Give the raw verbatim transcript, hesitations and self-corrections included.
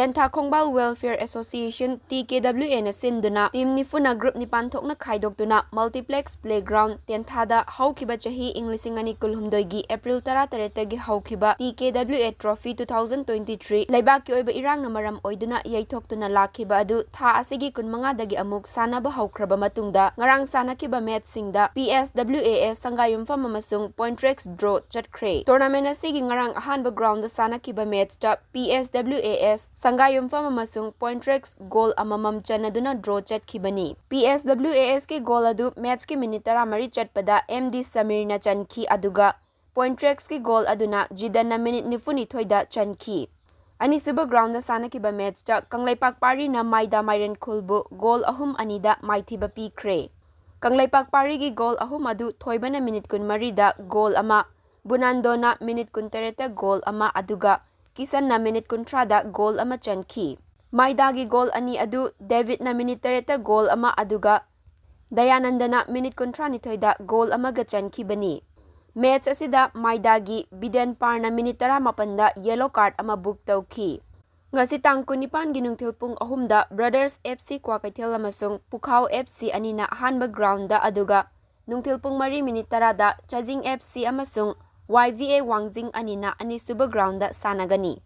Tentha ꯈꯣꯡꯕꯥꯜ Welfare Association, T K W A ꯅ ꯁꯤꯟꯗꯨꯅ team ꯅꯤꯐꯨꯅ group ꯅꯤꯄꯥꯟ ꯊꯣꯛꯅ ꯈꯥꯏꯗꯣꯛꯇꯨꯅ Multiplex Playground ꯇꯦꯟꯊꯥꯗ ꯍꯧꯈꯤꯕ ꯆꯍꯤ ꯏꯪ ꯂꯤꯁꯤꯡ ꯑꯅꯤ ꯀꯨꯟꯍꯨꯝꯗꯣꯏꯒꯤ April ꯇꯔꯥꯇꯔꯦꯠꯇꯒꯤ ꯍꯧꯈꯤꯕ T K W A Trophy two thousand twenty-three ꯂꯩꯕꯥꯛꯀꯤ ꯑꯣꯏꯕ ꯏꯔꯥꯡꯅ ꯃꯔꯝ ꯑꯣꯏꯗꯨꯅ ꯌꯩꯊꯣꯛꯇꯨꯅ ꯂꯥꯛꯈꯤꯕ ꯑꯗꯨ ꯊꯥ ꯑꯁꯤꯒꯤ ꯀꯨꯟꯃꯉꯥꯗꯒꯤ ꯑꯃꯨꯛ ꯁꯥꯟꯅꯕ ꯍꯧꯈ꯭ꯔꯕ ꯃꯇꯨꯡꯗ ꯉꯔꯥꯡ ꯁꯥꯟꯅꯈꯤꯕ matchꯁꯤꯡꯗ P S W A S ꯁꯪꯒꯥꯌꯨꯝꯐꯝ ꯑꯃꯁꯨꯡ Pointrex draw ꯆꯠꯈ꯭ꯔꯦ꯫ Tournament ꯑꯁꯤꯒꯤ ꯉꯔꯥꯡ ꯑꯍꯥꯟꯕ groundꯗ ꯁꯥꯟꯅꯈꯤꯕ matchꯇ P S W A S ꯁꯪꯒꯥꯌꯨꯝꯐꯝ ꯑꯃꯁꯨꯡ Pointrex goal ꯑꯃꯃꯝ ꯆꯟꯅꯗꯨꯅ draw ꯆꯠꯈꯤꯕꯅꯤ꯫ P S W A S ꯀꯤ goal ꯑꯗꯨ matchꯀꯤ minute ꯇꯔꯥꯃꯔꯤ ꯆꯠꯄꯗ M D ꯁꯃꯤꯔꯅ ꯆꯟꯈꯤ, ꯑꯗꯨꯒ Pointrexꯀꯤ goal ꯑꯗꯨꯅ ꯖꯤꯗꯟꯅ minute ꯅꯤꯐꯨꯅꯤꯊꯣꯏꯗ ꯆꯟꯈꯤ꯫ ꯑꯅꯤꯁꯨꯕ groundꯗ ꯁꯥꯟꯅꯈꯤꯕ matchꯇ ꯀꯪꯂꯩꯄꯥꯛ ꯄꯥꯔꯤꯅ ꯃꯥꯏꯗꯥ ꯃꯥꯏꯔꯦꯟꯈꯨꯜꯕꯨ goal ꯑꯍꯨꯝ ꯑꯅꯤꯗ ꯃꯥꯏꯊꯤꯕ ꯄꯤꯈ꯭ꯔꯦ꯫ ꯀꯪꯂꯩꯄꯥꯛ ꯄꯥꯔꯤꯒꯤ goal ꯑꯍꯨꯝ ꯑꯗꯨ ꯊꯣꯏꯕꯅ minute ꯀꯨꯟꯃꯔꯤꯗ goal ꯑꯃ, ꯕꯨꯅꯥꯟꯗꯣꯅ minute ꯀꯨꯟꯇꯔꯦꯠꯇ goal ꯑꯃ, ꯑꯗꯨꯒ ꯀꯤꯁꯟꯅ minute ꯀꯨꯟꯊ꯭ꯔꯥꯗ goal ꯑꯃ ꯆꯟꯈꯤ꯫ ꯃꯥꯏꯗꯥꯒꯤ goal ꯑꯅꯤ ꯑꯗꯨ ꯗꯦꯕꯤꯗꯅ minute ꯇꯔꯦꯠꯇ goal ꯑꯃ, ꯑꯗꯨꯒ ꯗꯌꯥꯅꯟꯗꯅ minute ꯀꯨꯟꯊ꯭ꯔꯥꯅꯤꯊꯣꯏꯗ goal ꯑꯃꯒ ꯆꯟꯈꯤꯕꯅꯤ꯫ Match ꯑꯁꯤꯗ ꯃꯥꯏꯗꯥꯒꯤ ꯕꯤꯗꯦꯟ ꯄꯥꯔꯅ minute ꯇꯔꯥꯃꯥꯄꯟꯗ yellow card ꯑꯃ book ꯇꯧꯈꯤ꯫ ꯉꯁꯤ ꯇꯥꯡ ꯀꯨꯟꯅꯤꯄꯥꯟꯒꯤ ꯅꯨꯡꯊꯤꯜ ꯄꯨꯡ ꯑꯍꯨꯝꯗ Brothers F C ꯀ꯭ꯋꯥꯀꯩꯊꯦꯜ ꯑꯃꯁꯨꯡ ꯄꯨꯈꯥꯎ F C ꯑꯅꯤꯅ ꯑꯍꯥꯟꯕ groundꯗ, ꯑꯗꯨꯒ ꯅꯨꯡꯊꯤꯜ ꯄꯨꯡ ꯃꯔꯤ minute ꯇꯔꯥꯗ ꯆꯥꯖꯤꯡ F C ꯑꯃꯁꯨꯡ Y V A ꯋꯥꯡꯖꯤꯡ ꯑꯅꯤꯅ ꯑꯅꯤꯁꯨꯕ groundꯗ ꯁꯥꯟꯅꯒꯅꯤ꯫